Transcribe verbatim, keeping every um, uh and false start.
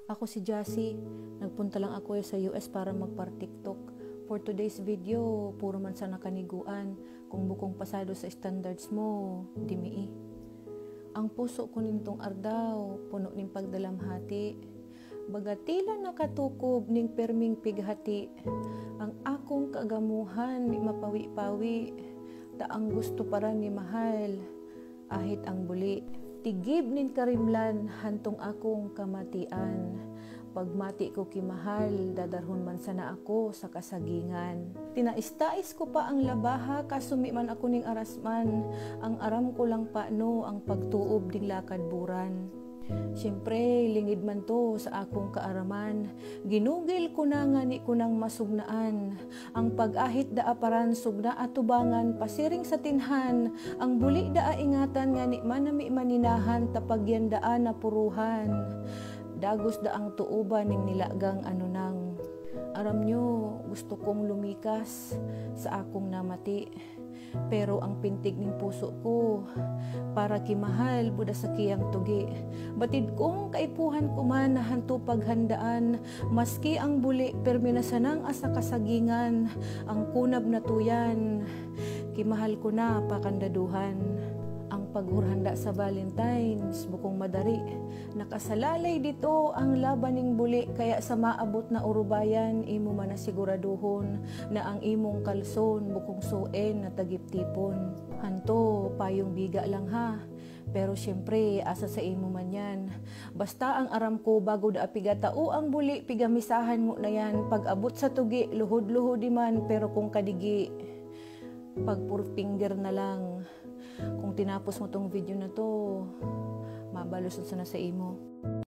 Ako si Jassy. Nagpunta lang ako sa U S para magpar-TikTok. For today's video, puro man sana kaniguan. Kung bukong pasado sa standards mo, di mii. Ang puso ko nintong ardaw, puno nin pagdalamhati. Baga tila nakatukob nin perming pighati. Ang akong kagamuhan, mi mapawi-pawi. Ta ang gusto paran ni mahal, ahit ang buli. Tigib nin karimlan, hantong akong kamatian. Pagmati ko ki mahal, dadarhon man sana ako sa kasagingan. Tinais-tais ko pa ang labaha, kaso mi man ako ning arasman. Ang aram ko lang pano ang pagtuob ding lakad buran. Siyempre, lingid man to sa akong kaaraman. Ginugil ko na ngani ko nang masugnaan. Ang pag-ahit daa paran sugna atubangan, pasiring sa tinhan. Ang buli daa ingatan ngani manami maninahan, ta pagyan daa napuruhan. Dagos daang tuoban ning nilagang anunang. Aram nyo, gusto kong lumikas sa akong namati. Pero ang pintig ning puso ko, para ki mahal, buda sa kiyang tugi. Batid kong kaipuhan ko man na hanto paghandaan, maski ang buli, permi na sanang asa kasagingan. Ang kunab na tuyan, ki mahal ko na pakandaduhan. Ang paghurhanda sa Valentine's, bukong madari. Nakasalalay dito ang laban ning buli, kaya sa maabot na urubayan, imo man na siguraduhon na ang imong kalson bukong suen na tagiptipon. Hanto, payong biga lang ha. Pero siyempre, asa sa imo man yan. Basta ang aram ko, bago daa pigatao ang buli, pigamisahan mo na yan. Pag-abot sa tugi, luhod-luhodi man, pero kung kadigi, pag-four finger na lang. Kung tinapos mo tong video na to, mabalos na sana sa imo.